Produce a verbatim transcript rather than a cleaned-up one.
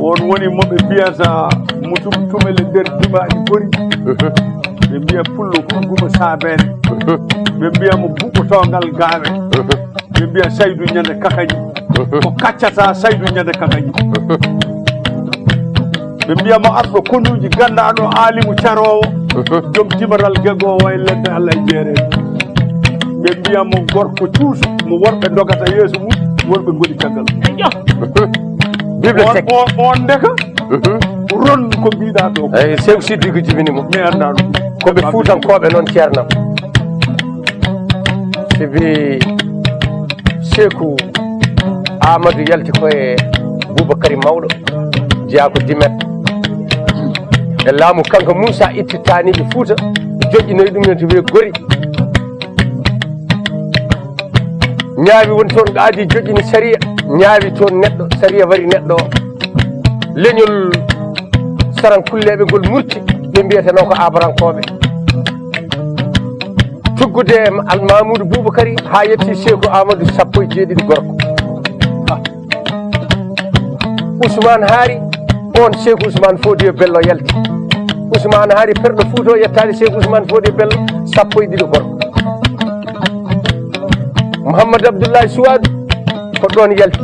On woni mo ɓe mbiyata mutum tumele nder dimaaji bori. Ɓe mbiya pullo ko guma saabeere. Ɓe mbiya mo buɓɓotoongal gaawe. Ɓe mbiya Saydu ñande kakañi. Ko kaccata Saydu ñande kakañi. Ɓe mbiya mo arɗo konuuji ganndaano aalimu caroowo. Joom dimaral gegoowo e ledde Allah e jeere. Ɓe mbiya mo gorko cuuso mo worɓe dogata yeeso mum, worɓe ngoni caggal. Bibliothèque. On ndeka ron ko mbiɗa ɗo. Eyi, Seeku Siddi ko jibini mo. Mi annda ɗum. Ko ɓe Fuutankooɓe noon ceernam. Sibi Seeku Amadou yalti ko e Bubakari Mawɗo, jeyaa ko Dimet. E laamu kanko Moussa ittitaani ɓe Fuuta, joƴƴinoyi ɗum en to wiyee Gori. Ñaawi woni toon qaadi joƴƴini sariya, ñaawi toon neɗɗo, sariya wari neɗɗo o. Leñol sarankulleeɓe ngol murti, ɓe mbiyetenoo ko Abarankooɓe. Tuggude e Almamuudu Bubakari haa yetti Seeku Amadou sappo e jeeɗiɗi gorko. Ousmane Haari, on Seeku Ousmane Fodiyo Bello yalti. Ousmane Haari perɗo Fuuta o yettaade Seeku Ousmane Fodiyo Bello sappo e ɗiɗo gorko. Mouhamadou Abdoulaye Souadou ko ɗoon yalti.